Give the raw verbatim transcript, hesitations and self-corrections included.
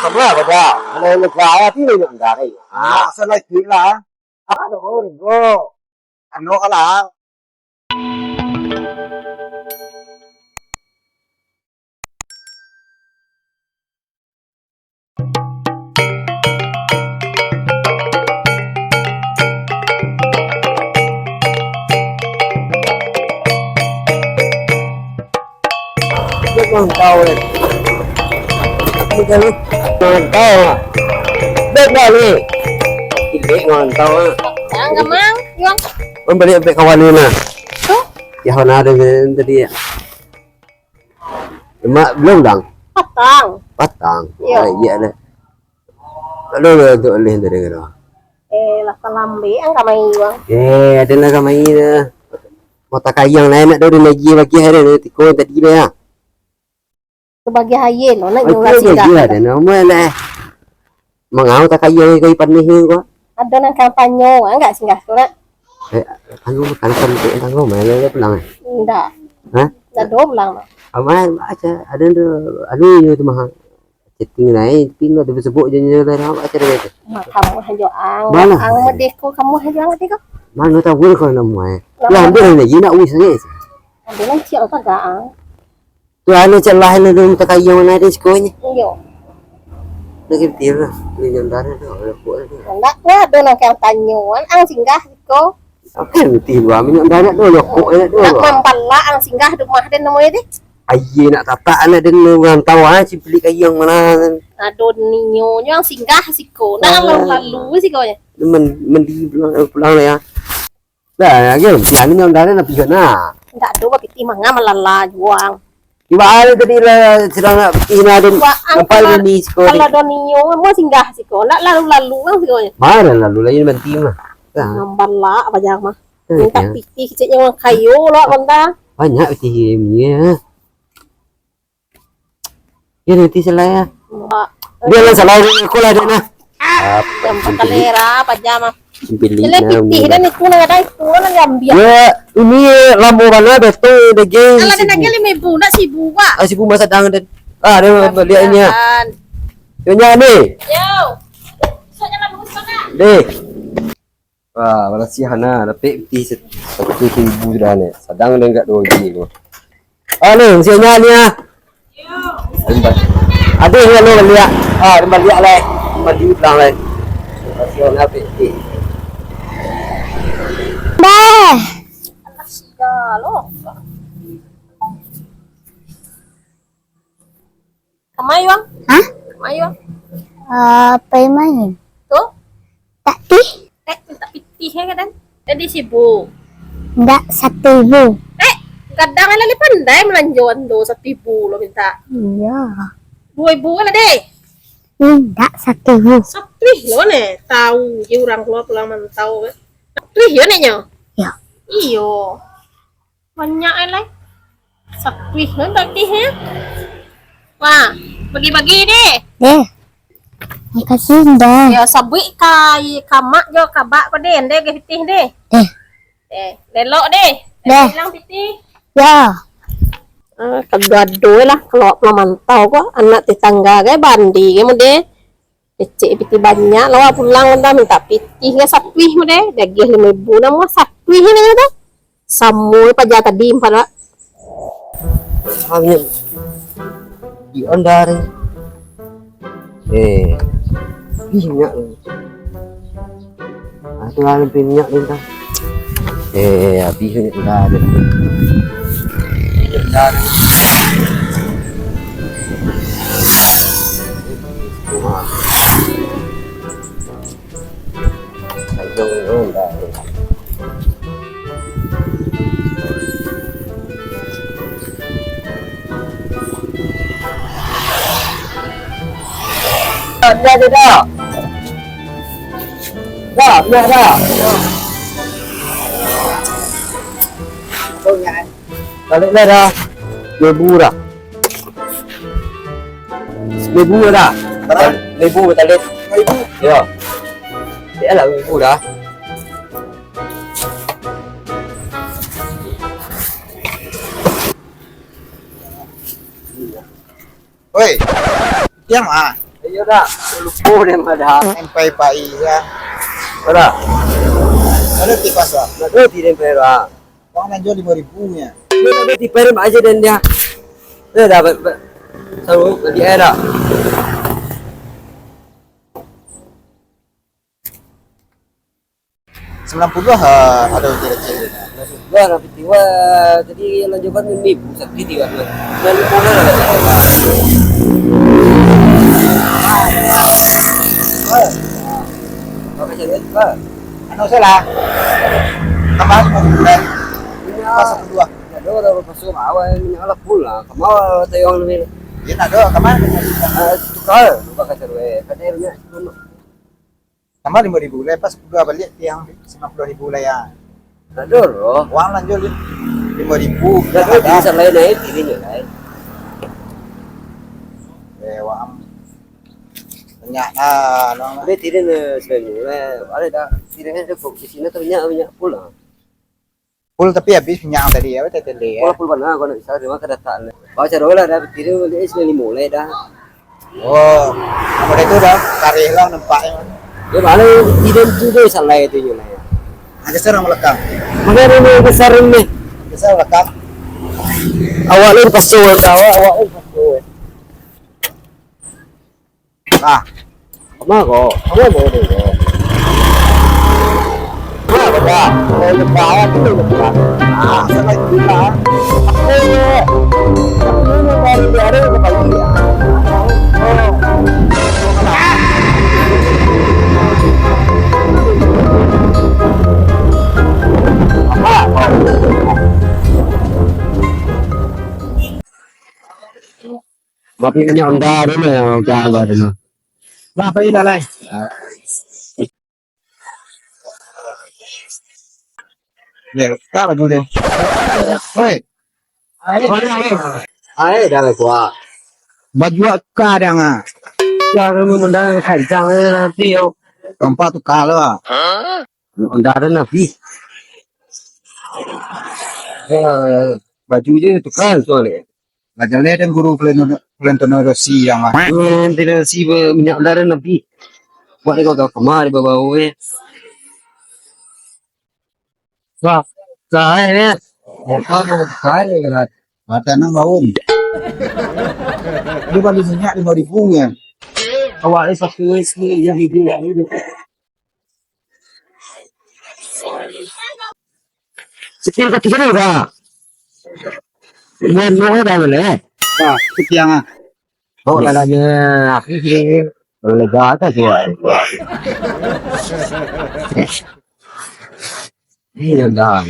Sama bada. Kalau lega, tapi nak dari. Ah, salah kira. Apa tu, Bro? Anu kalah. Dia kurang tahu, eh. Ini kan, eh, kurang tahu, ah. Baik dah ni. Ilik kurang tahu, ah. Yang gamang, Yuang. Orang balik sampai kawan ni, nah. Tu? Ya, Hona ada tadi, ya. Mak, belum, Dang? Patang. Patang? Iyo. Ah, iya, dah. Aduh, aduh, aduh, aduh, aduh. Eh, lah talambek ang kamai, Bang. Eh, ada lah kamai dah. Mata kayang lah, nak dah, dah lagi bagi hari ni, tiko tadi dah, ya. Bagi aia lo, nak jual singgah. Bagi aia dah, nama lah. Mangau tak kayang kau ipan ni, kau? Ada nang kampanyo, enggak singgah tu, nak? Eh, tanggung makan sampai tanggung, mana dia pulang, eh? Ndak. Hah? Ndak do pulang, Mak. Aman, baca. Ada tu, anu, nyo tu mah. Chatting lain, tapi ndak disebut je nyo lah, baca dia tu. Mak, kamu hajo ang. Balah. Ang medeko, kamu hajo ang medeko. Mana tahu kau nama, eh? Lah, ambil lagi, nak wis ni. Ambil lagi, apa gak, ang? Tu anu cak lah, anu dulu takayang mana ada sekolahnya. Iyo. Lagi betul lah, minyak darah tu, rokok tu. Ndak lah, ado nang kau tanyo, ang singgah siko. Oke, betul lah, minyak darah tu, rokok aja tu. Ndak mambalak, ang singgah rumah den namo tu. Aye nak tatak anak den, urang tahu ah, cipilik kayang mana. Ado ninyo nyo, ang singgah siko. Ndak lalu-lalu siko nya. Men-, mendi pulang, pulang lah ya. Dah, lagi, siang ni orang dah nak pihak nak. Ndak ado bapitih manga malala juang. Iba ada tadi lah, sedang nak pihak nak ada. Wah, nampak angkala-, ni siko. Kalau ado ninyo, mau singgah siko. Ndak lalu-lalu lah siko. Mana lalu lagi nanti mah. Dah. Nambalak aja mah. Eh, minta ya. Pitih keciknya orang kayo lah, benda. Banyak pitih ni, ya. Ya, nanti salah ya. Mbak. Dia lah salah, aku lah dia nah. Ah, yang pakalera, pajama. Simpili pitih nah, dan itu nak ada itu, nak ambil. Ya, ini lama bana betul, daging. Kalau ada daging lima ribu, nak sibu, Pak. Ah, sibu masa dang dan. Ah, ada beliannya. Nyonya ni. Yo. Soalnya lama sana. Deh. Wah, barasiah nah, dapek pitih se-, satu ribu sudah ni. Sadang den agak dua biji tu. Ah, ni, sianya ni ah. Ada yang lo baliak. Ah, dia baliak lai. Mandi pulang lai. Barasiah nah, dapek pitih. Bah. Kamai, Bang? Hah? Kamai, Bang? Ah, pai main. Tu? Tak tih. Eh, minta pitih ya, kadang. Tadi sibuk. Ndak, satu ribu. Eh, kadang lah pandai melanjoan tu, satu ribu lo minta. Iya. Dua ribu lah deh. Ndak, satu ribu. Satu ribu lo ne, tahu je orang keluar pulang mantau. Satu ribu yo ne nyo? Ya. Iyo. Banyak ai lai. Sapuih kan bagihnyo. Wah, bagi-bagi deh. Deh. Makasih, Indah. Ya, sabuik ka, ka mak jo ka bak ko deh, ndeh geh pitih deh. Deh. Eh, lelok deh. Deh. Hilang pitih. Ya. Ah, kagado lah, kalau pulang mantau ko, anak tetangga gai bandi gai mode. Kecek pitih banyak lah, wah, pulang dah minta pitih ka sapuih mode, dagih limo ribu namo sapuih nyo tu. Samo paja tadi empat, Pak. Ambil di ondar. Eh, minyak. Ah, tu lah lebih minyak ni dah. Eh, habis minyak dah. Minyak dah. Wah. Dah, dah, dah. Dah, dah, dah. Balik lah dah. Dua ribu dah. Seribu dah. Berapa? Seribu tadi. Seribu? Ya. Ya lah, seribu dah. Oi, diam ah. Iyo dak, lupo deh mah dah. Sampai pai ya. Ado. Ado tipas lah. Ado tiren pai lah. Uang nan juo limo ribu nya. Iyo ado tipai aja dan dia. Dah dah. Tahu bagi air dah. Sambilan puluah, ah, ado kiro-kiro. Wah, lah piti wah. Jadi, lanjukan ni, pusat piti wah. Sembilan puluh lah. Wah. Pakai cewek, wah. Anu, salah. Tambah lima puluh. Iya. Pas sepuluh. Ya, dia orang pasang awal minyak lah pula. Kamau tayong ni. Dia nak ada, kamar. Ah, tukar, tukar kaca dua. Katanya minyak. Tambah lima ribu lai, pas dua baliak tiang, lima puluh ribu lai ya. Ado roh. Uang lanjut li-, lima ribu. Dah tu bisa lain naik tirinyo lain. Eh, uang banyak lah, no. Tapi tirin, eh, selain ni, eh, ada dah. Tirin ada kok di sini tu banyak, banyak pula. Full tapi habis minyak tadi ya, tetele ya. Walaupun pernah aku nak bisa, cuma kedatangan. Bawa caro lah dah, tirin baliak sembilan limo lai dah. Oh, apa itu dah? Karih lah nampaknya. Ya, malah tirin tu deh, salah itu nyo lah ya. Nah, geser orang belakang. Mana ini geser ini? Geser belakang. Awak lu pas tu, awak, awak lu pas tu. Ah, kama ko? Kama ko tu ko? Ah, beda. Kalau lepas, tu lepas. Ah, salah gila. Eh, ini dari, dari ke pagi ya. Tapi minyak Honda tu lah yang gambar tu. Bah, pai lah lai. Ya, ka baju dia. Oi. Ai, dah lah kuat. Baju ka dah ngah. Jangan menendang kencang nanti yo. Kampak tu kalah. Honda dah nabi. Eh, baju je tukar soalnya. Lah jaleh den guru Valentino, Valentino Rossi yang lah. Valentino Rossi be-, minyak Honda dah nabi. Buat dia kau kamar di bawah eh. Wah, kaya ni. Apa kau kaya kan? Mata nang baun. Dia bali minyak lima ribu ya. Awak ni satu S ni yang hidup yang hidup. Sekian kaki sana dah. Buat mau dah boleh. Nah, sekian ah. Oh, lalanya aku sini. Lega tak kuat. Iya dah.